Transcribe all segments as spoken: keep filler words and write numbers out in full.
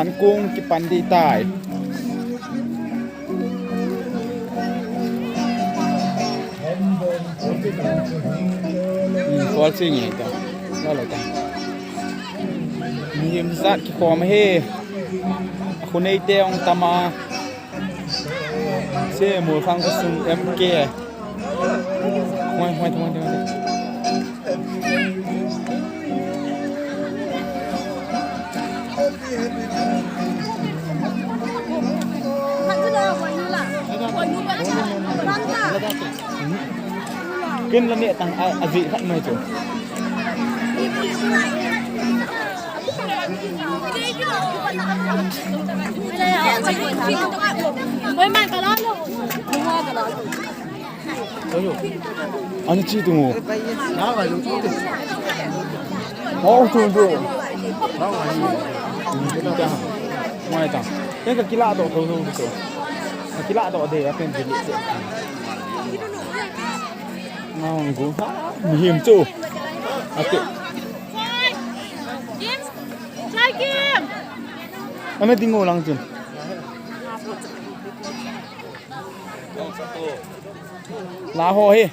An kong kipan ding tai. Hmm, kual chi nge ta. La la ta. Mihem jat kikhom e. Khu nei te ong tam a. Se mol khang ka sung M K. Huai, huai, huai, huai. Ken la ne tang a, a ji khat mai chu. Oi, man, ka la lo. Ani chi tu mo. Oh, tu tu. Mai ta. Ken ka kila to to to. Ka kila to de ya pen de. Ngau ngu ha. Mihem chu. Ate. Ana ding o lang chun. La ho hi.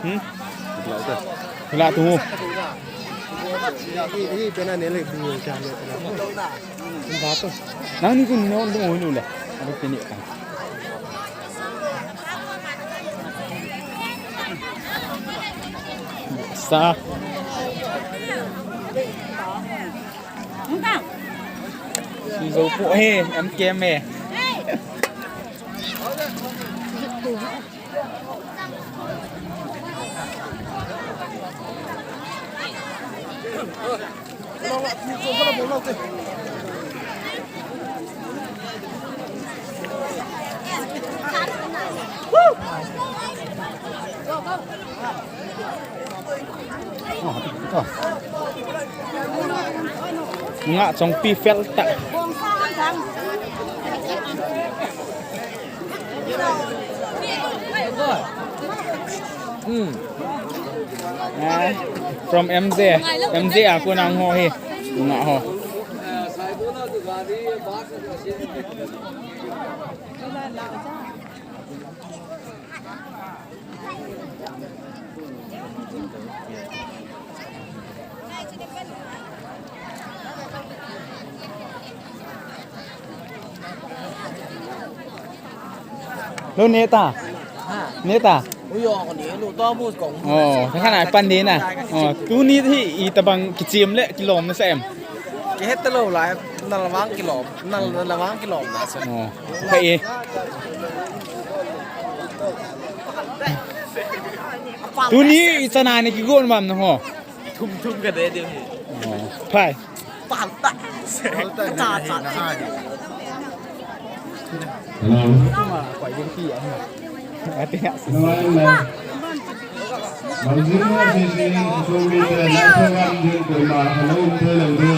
Hmm? La tu. Nang ni kun no ding o nu le. Ado pini kan. Sa. Si zo pu he, M K M he. Nga chong pi fel ta. Hmm. Ah, from M J. M J a ko nang ho hi. Nga ho. Lo neta. Neta. Uyo ko ni lo to bu kong. Oh, ka na pan de na. Oh, tuni hi itabang kichim le kilom na sa em. Kihet lo lai, nal wang kilom, nal, nal wang kilom na sa. Oh, ka e. Tuni i chana ni kigon mam na ho. Thum thum ka de de hi. Oh, phai. Pan ta. Cha cha. Hello. Ati ya. Hello, hello. Bang jing ma si si, so mi te, na so wan jing ko ma, hello, te lo de.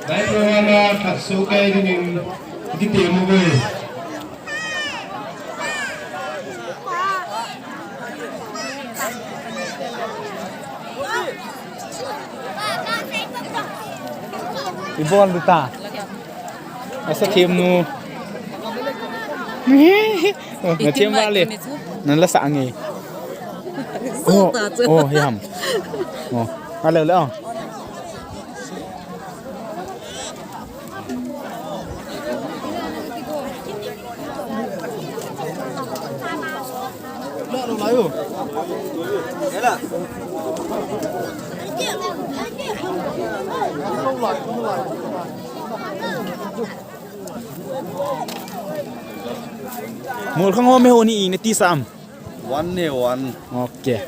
Dai ko na, ka so kai ding, di te mo ko. Ibol du ta. Asa thim nu. Oh, na thim ba le. Nan la sa nge. Oh, oh, hi ham. Oh, ale le oh. Mol khang ho me ho ni i ne ti sam. One ne one. Okay.